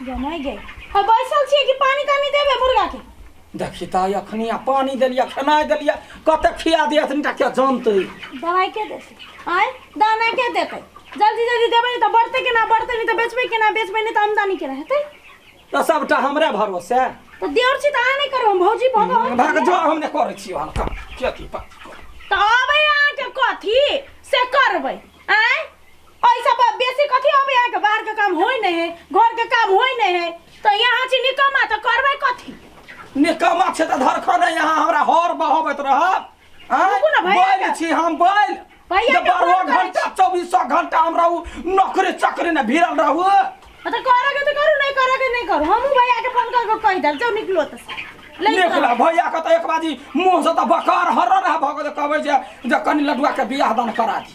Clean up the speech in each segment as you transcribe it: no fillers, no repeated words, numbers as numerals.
जनाइ गए। हाँ बैसल छियै कि पानी तानी देबै मुर्गा के? देखी तऽ अखनी आ पानी देलियै, खेनाइ देलियै, कते खिया दिया तनिटा के जानतै। दवाई के देतै? आँय दाना के देतै? जल्दी जल्दी देबै नहि तऽ बढ़तै केना, बढ़तै नहि तऽ बेचबै केना, बेचबै नहि तऽ आमदनी केना हेतै? तऽ सबटा हमरे भरोसे। तऽ देवर छी तऽ अहाँ नहि करब, हम भौजी भऽ कऽ हम भाग जो, हम नहि करै छियै हम काम खेती पाती। तऽ अबै अहाँके कथी से करबै? आँय ऐसा बेसी कथी अबै अहाँके? बाहर के काम होय नहि है, घर के काम होय नहि है, तऽ यहाँ छी निकम्मा तऽ करबै कथी? निकम्मा छै तऽ धरखन यहाँ हमरा हर बहबैत रहब। आँय रुकू ने भैया बैल के। छी हम बैल। भैया जे के 12 फोन करै घंटा छी। 24 घंटा हमरा उ नौकरी चकरी ने भिड़ल रहू। हाँ तऽ करके तऽ करू, नहीं करके नहीं करू। हमहूँ भैया के फोन करके कहि देब जाउ निकलो तऽ ले निकला भैया के तऽ एक बाजी मुँह से तऽ बकार हर रह भऽ गेल, कहबै जे जे कनि लडुआ के बियाह दान करा दी।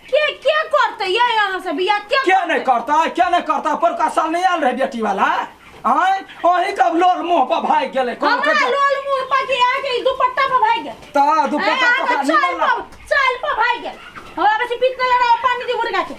के के करतै ये यहाँ से बियाह? के के नहीं करतै, के नहीं करतै? परका साल नहीं आयल रहे बेटी वाला। आँय अहीं के लोल मुँह पर भागि गेलै। कोन हमरा के लोल मुँह पर कि अहाँके ई दुपट्टा पर भागि गेल? तऽ दुपट्टा अहाँके तो ओकरा चाल निमन पर, चाल पर भागि गेल। हमरा बेसी पीत नहि लड़ाओ, पानी दी मुर्गा के।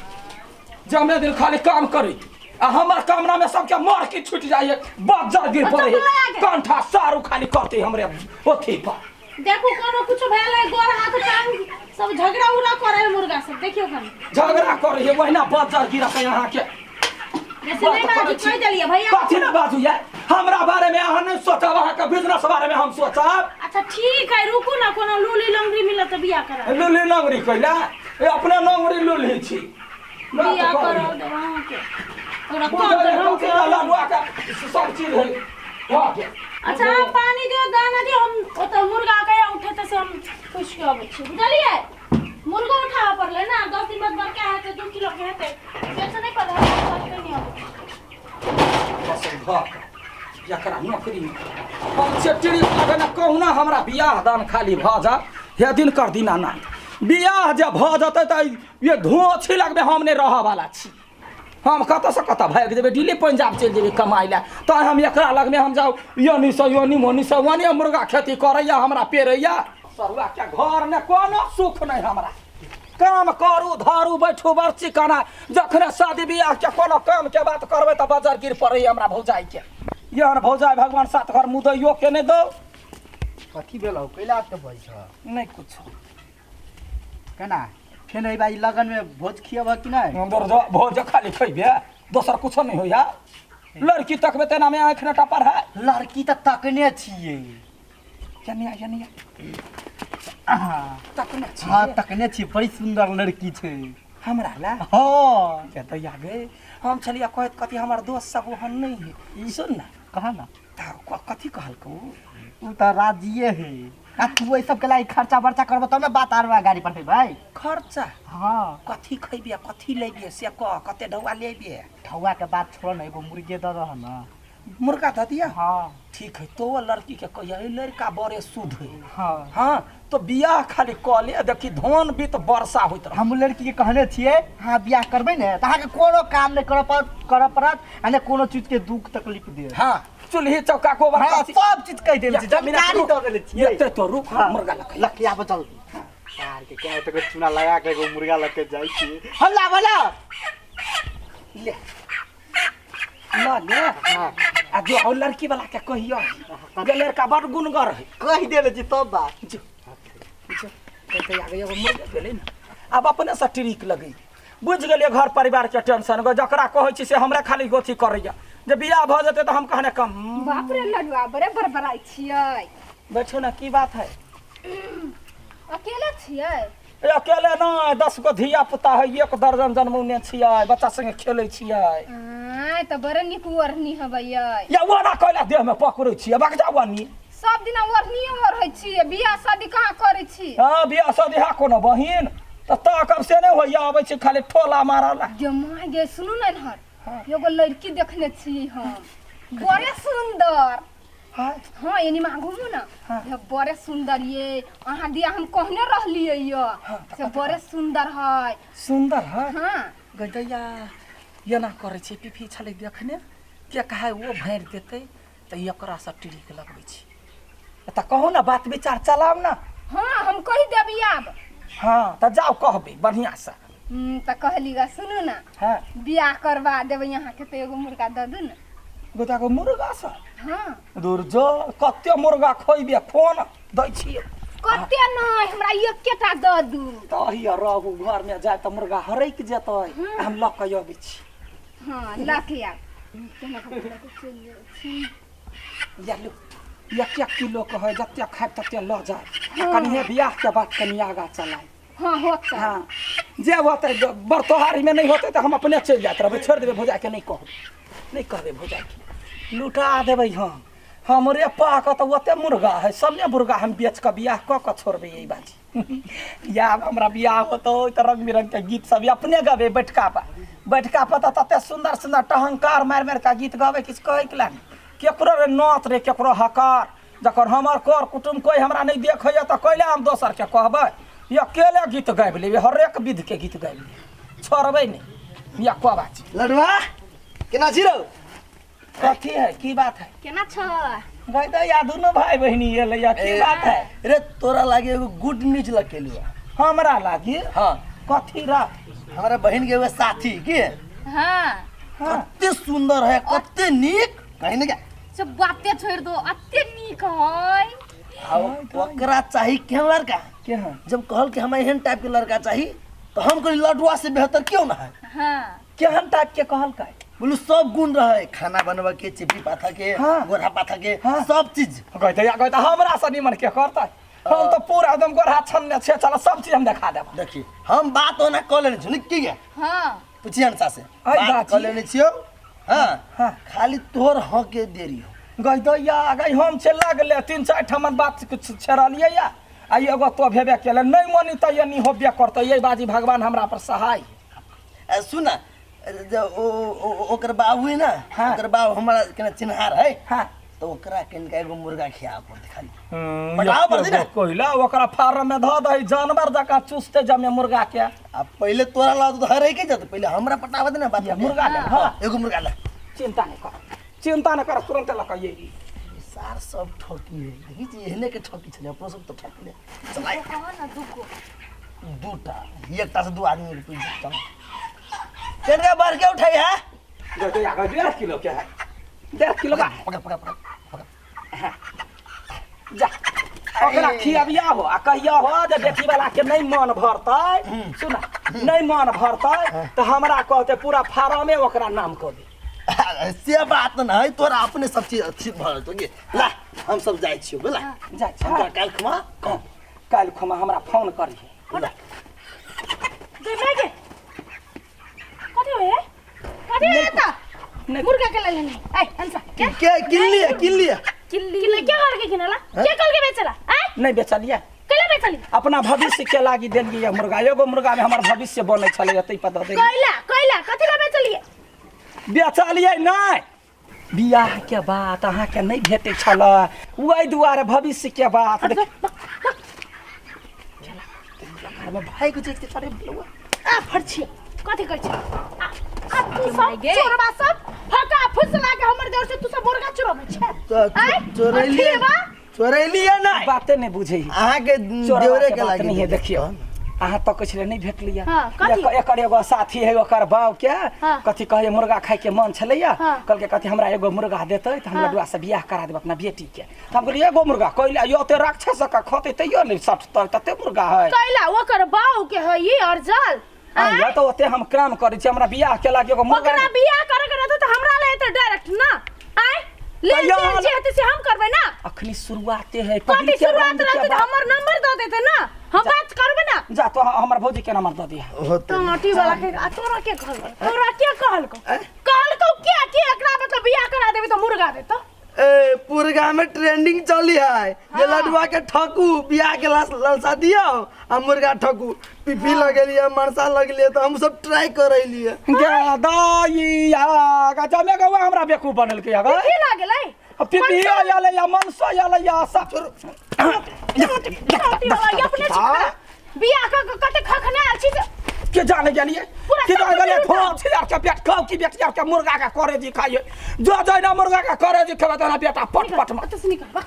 जमे दिन खाली काम करी आ हमर कामना में सबके मर की छूट जाइए, बज्जर गिर अच्छा, पड़े तो लगा के। कंठा सारू खाली करते हमरे ओथी पर। देखू कोनो कुछ भेल है, गोर हाथ टांग सब झगड़ा उगड़ा करे है मुर्गा सब, देखियो खाली झगड़ा करे है वहिना बज्जर गिरत है यहाँ के। बेसी नहीं बात बाजू, करै छी। कहि देलियै भैया। कथी ने बाजू यार, हमरा बारे में अहाँ नहीं सोचब, अहाँ के बिजनेस बारे में हम सोचब। अच्छा ठीक है, रुकू ना, कोनो लूली लंगड़ी मिलत तऽ बियाह करा। लूली लंगड़ी कैला? ए अपने लंगड़ी लूली छी। बात बियाह करी। करा देब अहाँके। ओकरा बुझल कह है, देब कथी ला लडुआ के सब चीज है। भऽ गेल। अच्छा अहाँ पानी दियौ, दाना दियौ, हम ओतऽ मुर्गा के उठेतै से हम पूछि के अबै छी, बुझलियै? मुर्गो उठाबऽ पड़लै ने, 10 दिन बाद बड़का हेतै, 2 किलो के हेतै, बेचऽ नहि पड़लै, हम करके नहि अबै छी। बस भऽ गेल। एकरा नौकरी हम चेटरी लगन कहुना हमरा बियाह दान खाली भऽ जा, हे दिन कर दिना ना बियाह जे भऽ जेतै तऽ ये धोछी लगबे हम नहि रहऽ वाला छी। हम कतऽसँ कतऽ भागि जेबै, दिल्ली पंजाब चलि जेबै कमाइ लए, तऽ हम एकरा लगमे हम जाउ योनीसँ योनी मोनीसँ ओने मुर्गा खेती करैया हमरा पेरैया सरुआ के घरमे कोनो सुख नहि हमरा। काम करू धरू बैठू बर्ची कना, जखने शादी बियाह के कोनो काम के बात करबै तऽ बजर गिर पड़ैया हमरा भौजाई के। एहन भौजाई भगवान सात घर मुदैयो के नहि दौ। कथी भेल हौ, कैला के बजै छ? नहि कुछो। केना फेर एहि बारी लगन में भोज खियब कि नहीं? भोज खाली खैबे, दोसर कुछो नहीं होइया। लड़की तकबे तेना में आँखि नटा पर है। लड़की तऽ तकने छियै। जनिया जनिया तकने छियै। हाँ तकने छियै, बड़ी सुंदर लड़की छै। हमरा ला? हाँ। के दैया गे, हम छलियै कहैत कथी हमर दोस्त सब ओहन नहीं है। सुन ना। कहा ना। तऽ कथी कहलकौ? उ तऽ राजिए है। आ तू एहि सबके लागि खर्चा बर्चा करबो तब ने बात आर गाड़ी पर भाई। खर्चा? हाँ। कथी खैबे कथी लेबे से कह, कते ढौआ लेबे? ढौआ के बात छोड़ ना, एगो मुर्गे दऽ दह ना। मुर्गा दऽ दिया? हाँ। ठीक है, तो लड़की के कहिया ई लड़का बड़े शुद्ध है। हाँ। हाँ, तो बियाह खाली कऽ ले, देखी धन बीत वर्षा होइत रह। हम लड़की के कहने छियै, अहाँ बियाह करबै ने तऽ अहाँके कोनो काम नहि करऽ पड़त, करऽ पड़त आ ने कोनो चीज के दुख तकलीफ देत। हाँ, चूल्ही चौका गोबर हाँ, कथी- सब चीज कहि देने छियै, एक मिनट जानकारी रुक। दऽ देने छियै। एते तो रुक, हाँ। मुर्गा लखिया। लखिया पर जल्दी। यार के क्या तक चूना लगा के एगो मुर्गा लके जाइ छियै। हल्ला बोला। ले। ल ले। हाँ। आ जो और लड़की वाला के कहियो जे लड़का बड़ गुणगर है। कहि देने छी तब बात। जो। जो। कहते आगे एगो मुर्गा गेलै ने। आब अपने से ट्रिक लगै। बुझि गेलियै घर परिवार के टेंशन गो, जकरा कहै छी से हमरा खाली गोथी करैया जे बियाह भऽ जेतै तऽ हम कहने कम। बाप रे लडुआ, बड़े बड़बड़ाइ छियै। बैठो ना, की बात है? अकेले छियै? ए, अकेले नहि, 10 गो धिया पुता है, 1 दर्जन जन्मौने छियै, बच्चा संगे खेलै छियै। आँय, तऽ बड़े नीक ओढ़नी हबै यै। या ओना कैला देह में पकड़ै छियै, बक जाउ ओनी। सब दिना ओढ़निये ओढ़ै छियै, बियाह शादी कहाँ करै छी? हँ, बियाह शादी है कोनो बहिन तऽ ताकब से नहि होइया, अबै छी खाली ठोला मारऽ ला। गे माय गे, सुनू ने इन्हर, एगो लड़की देखने छियै हम, बड़े सुंदर। हाँ। हाँ, एनी माँ घूमू ना। हाँ। ये बड़े सुंदर ये, अहाँ दिया हम कहने रहलियै ये। हाँ, तऽ से बड़े सुंदर है। सुंदर है? हाँ। गै दैया, एना करै छै, पीपी छलै देखने, के कहै ओ भरि देतै तऽ एकरा से ट्रिक लगबै छी। तऽ कहू ना, बात विचार चलाउ ना। हाँ, हम कहि देबै आब। हाँ तऽ जाउ कहबै बढ़िआँ से। तऽ कहली गा सुनू ना। हाँ। बियाह करवा देबै अहाँके तऽ एगो मुर्गा दऽ दू ने। गोटा के मुर्गा से? हाँ। दूर जो कते मुर्गा खोइबे फोन दै छियै। कते नहि, हमरा एकेटा दऽ दू। तऽ हिया रहू घरमे जाय तऽ मुर्गा हरैक जेतै, हम लऽ कऽ अबै छी। हाँ लऽ के आब। केना कऽ लऽ कऽ चलि जाइ छी। या लू, एक एक किलो के है, जते खायब तते लऽ जाय। आ कनिहे बियाह के बात कनि आगा चलाय। हाँ होतै। हाँ जे होतै, बरतोहारी में नहीं होतै तऽ हम अपने चलि जाइत रहबै, छोड़ि देबै भौजाइके, नहि कहबै, नहि कहबै भौजाइके, लुटा देबै हम। हमरे पाक तऽ ओते मुर्गा है, सबने मुर्गा हम बेच कऽ बियाह कऽ कऽ छोड़बै। एहि बाजी या आब हमरा बियाह होतौ तऽ रंग बिरंग के गीत सब अपने गबै बैठका पर, बैठका पर तऽ तते सुन्दर सुन्दर टहंकार मारि मारि कऽ गीत गबै, किछु कहैके लए नहि। केकरो रे नौत रे केकरो हकार, जकर हमर कर कुटुम्ब कोइ हमरा नहि देखैए तऽ कैला हम दोसरके कहबै? ई अकेले गीत गाबि लेबै, हरेक विधके गीत गाबि लेबै, छोड़बै नहि। या को बात छै? लडुआ केना छी रौ? कथी है, की बात है? केना छ गई तऽ या दुनू भाई बहिनी एलै या, की बात है? रे तोरा लागे एगो गुड न्यूज लकेलु। हमरा लागी? हाँ। कथी रा? हमरा बहिन के एगो साथी की। हाँ। हाँ। कते सुंदर है, कते नीक, कहीं नहीं क्या? सब बाते छोड़ दो, अते नीक है। आ ओकरा चाही केहन लड़का? केहन? जब कहल कि हमरा एहन टाइप के लड़का चाही तो हम कहली लडुआ से बेहतर क्यों ना है। हाँ। केहन टाइप के कहल का? बोलू सब गुण रहे, खाना बनवे के, चिपी पाथा के, हाँ। गोरहा पाथा के, हाँ। सब चीज। कहते या कहते हमरा से निमन के करते, हम तो पूरा एकदम गोरहा छन्ने छे, चल सब चीज हम देखा देब। देखी हम बात ओना कऽ लेने छी की गे? हाँ। पूछिए अनसा से। अरे बात बाजी। कऽ लेने छियौ। हाँ। हाँ। खाली तोहर हाँ के देरी हो। गई तो या गई हम छे लागले तीन चार ठमन बात कुछ छेड़लियै या, आ एगो तो भेबे केले नहीं मनी त ये नहीं होबे करते, ये बाजी भगवान हमरा पर सहाय। आ, सुन ना, जे ओकर बाबू है ना, हाँ। ओकर बाबू हमरा केना चिन्हार है। हाँ। तो ओकरा किनका एगो मुर्गा खियाब पड़तै खाली। पटाओ पड़तै ना? कोइला ओकरा फार्म में धऽ दही, जानवर जकाँ चूसते जमे मुर्गा के। आ पहिले तोरा ला तो हरे के जत, पहिले हमरा पटाबे दे ना बात। ये मुर्गा ले, हाँ। एगो मुर्गा ले। चिंता नहीं कर, चिंता नहीं कर, तुरंत लऽ कऽ अइली। सार सब ठकी है, देखी छी एहने के ठकी छलै, अपनो सब तो ठकी ले। चल आइ। कहो ना दुगो। दूटा, एकटा से दू आदमी के पूछ चल। केनका बढ़ के उठाई है? गई तो 1.5 किलो के है, 1.5 किलो बा। पकड़ पकड़ पकड़ पकड़। जा ओकरा खियाबिया हो आ कहिया हो जे बेटी वाला के नहीं मन भरतै, सुन नहीं मन भरतै तऽ हमरा कहते पूरा फार्मे ओकरा नाम कऽ दे। से बात न है, तोरा अपने सब चीज अच्छी भऽ जेतौ गे। ला हम सब जाइ छियौ बुझला। जाइ छी। हम तोरा काल्हि खुमा कह, काल्हि खुमा हमरा फोन करिहे। ला। गई माय गे। कथी होय? कथी होय त? नहीं। मुर्गा के ले लेने। ए अंसा के? के किन लिया, किन लिया? किन के घर के किनला? के कल के बेचला? ए नहीं बेचलिए। कैला बेचली? अपना भविष्य के लागी देलिए ये मुर्गा, एगो मुर्गा में हमर भविष्य बनै छलै तै पर दऽ देलियै। कैला कैला कथी ला बेचलिए? बेचलिए नहीं, बियाह के बात अहाँ के नहीं भेटै छल, ओहि दुआरे भविष्य के बात। देख में भाई के चीज के चढ़े बलुआ। आ फरछी कथी कहै छी? आ तू सब चोरबा सब फका फुसला के हमर देवर से तू सब मुर्गा चोरबै छै। चोरैलिए चोरैलिए नहीं, बाते नहीं बुझै। अहाँ के चोरबा देवरे के के बात लागी नहीं है। देखियो अहाँ तो कहै छलियै नहीं भेटलियै। हाँ, कथी? एकर एगो साथी है ओकर बाप के, हाँ। कथी कहै मुर्गा खाय के मन छलैया, हाँ। कहलकै कथी हमरा एगो मुर्गा देतै तऽ हम हाँ। लडुआ से बियाह करा देब अपना बेटी के। तऽ हम कहलियै एगो मुर्गा कैला, यो ओते राक्षस के खतै तैयो नहीं सटतै, तते मुर्गा है। कैला ओकर बाऊ के है ई अर्जल। आ तऽ ओते हम काम करै छी, हमरा बियाह के लागी एगो मुर्गा ओकरा बियाह करे के रहतै तऽ हमरा ले एतै डायरेक्ट ना। आय ले तैयो जे जे हेतै से हम करबै ना। अखनी शुरुआते है, कथी पहिलके शुरुआत राउंड के रहतै तऽ बाद। हमर नंबर दऽ देतै ना, हम बात करबै ना। जा तो हमर भौजी के नंबर दऽ दिहा। होतै। टमाटी वाला के आ तोरा के कहल, तोरा के कहलको? कहलको के के एकरा मतलब बियाह करा देबी तऽ मुर्गा देतौ। ए पुरगा में ट्रेंडिंग चली है जे लडुआ के ठकू बियाह के ललसा दियो आ मुर्गा ठकू, पीपी लगेलिए मनसा लगलिए, तो हम सब ट्राई करैलिए। गे दाइया गजमे गौआ हमरा बेवकूफ बनेलकै अगर। पीपी लागलै? पीपी आयल या मनसो आयल या सब। टमाटी वाला ये अपने छी बियाह क के कते खखने आयल छी जे के जाने गेलिए, पूरा के जाने सब गेलिए? लूटा। थोड़ा छी यार के पेट खाओ की बेटी यार के मुर्गा के करे जी खाइए, जो जाय ना मुर्गा के करे जी खेबै तना बेटा पट पट में। ओतऽ से निकल बा,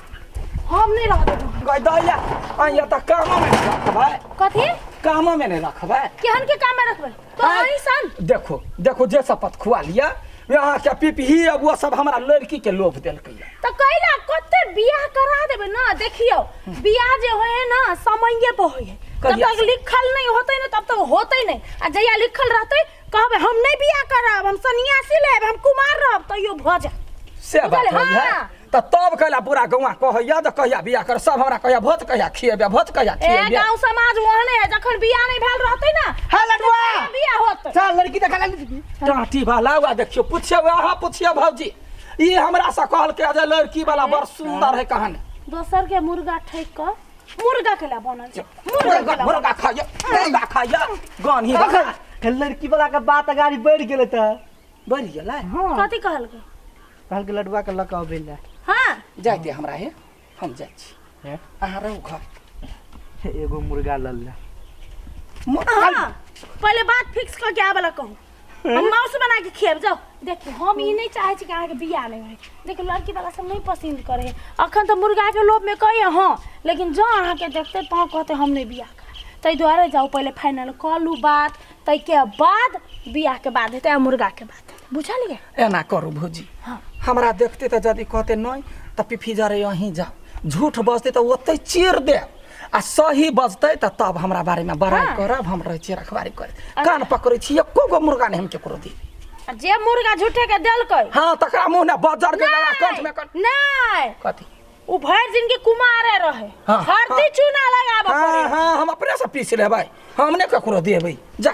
हम नहीं रह देबो। गई दैया आइया त काम में भाई। कथी? काम में नहीं रखबै केहन के काम में रखबै तो आँय? अहीं सन देखो देखो जे शपथ खुआ लिया यहाँ के पिपही अब वो सब हमरा लड़की के लोभ देलकै तो कैला कते बियाह करा देबै ना देखियौ बियाह जे होय है ना समये पर होय है जब कहिया तक लिखल नहीं होतै ना तब तक होतै नहीं आ जहिया लिखल रहतै कहबै हम नहीं बियाह करब हम सन्यासी लेब हम कुमार रहब तैयो भऽ जायत से बात बुझल? होई है हाँ। तऽ तब कैला पूरा गौआ कहैया तऽ कहिया बियाह कर सब हमरा कहिया भोज कहिया खिएबे भोज कहिया ए खिएबे गांव समाज ओहने है जखन बियाह नहीं भेल रहतै ना हाँ लडुआ तखन बियाह होतै चल लड़की देखा ले टाँटी वाला हुआ देखियो पूछियो अहाँ पूछियो भौजी ई हमरा से कहलकै जे लड़की वाला बड़ सुंदर है कहानी दोसर के मुर्गा ठैक कऽ मुर्गा के ला बनल छै मुर्गा के मुर्गा ला मुर्गा खाइए मुर्गा खाइए गानी वाला लड़की वाला के बात अगाड़ी बढ़ गेलै तऽ बढ़ गेलै हाँ कथी कहलकै कहलकै लडुआ के लऽ कऽ अबै लए हाँ जाय दे हमरा हे हम जाइ छी हे? अहाँ रहू घर एगो मुर्गा लऽ ले हाँ पहले बात फिक्स कऽ के आबे ला कहू हम माउस बना के खियाब जाओ देखियो हम ई नहीं चाहे छी कि अहाँके बियाह नहीं होय देखियो लड़की वाला सब नहीं पसंद करे है अखन तऽ मुर्गा के लोभ में कहिए हाँ लेकिन जँ अहाँके देखते तँ कहते हम नहीं बियाह करब ताहि दुआरे जाउ पहिले फाइनल कऽ लू बात ताहिके बाद बियाह के बाद हेतै आ मुर्गा के बाद बुझलियै एना करू भौजी हाँ। हमरा देखते तऽ यदि कहते नहीं तऽ पिफी जरे अहीं जाओ झूठ बजते तऽ ओतै चीर देब आ सही बजतै तऽ तब हमरा बारेमे बड़ाइ हाँ। करब हम रहै छी रखबारी करे कान पकड़ै छी एको गो मुर्गा नहि हम केकरो दी आ जे मुर्गा झूठे के देलकै हाँ तकरा मुँह ने बजर के गला कंठ में कंठ नहीं कथी उ भरि जिनगी कुमारे रहे हाँ, हरदी हाँ। चूना लगाबऽ हाँ पड़े हाँ हम अपने से पीस लेबै हम नहि ककरो देबै जा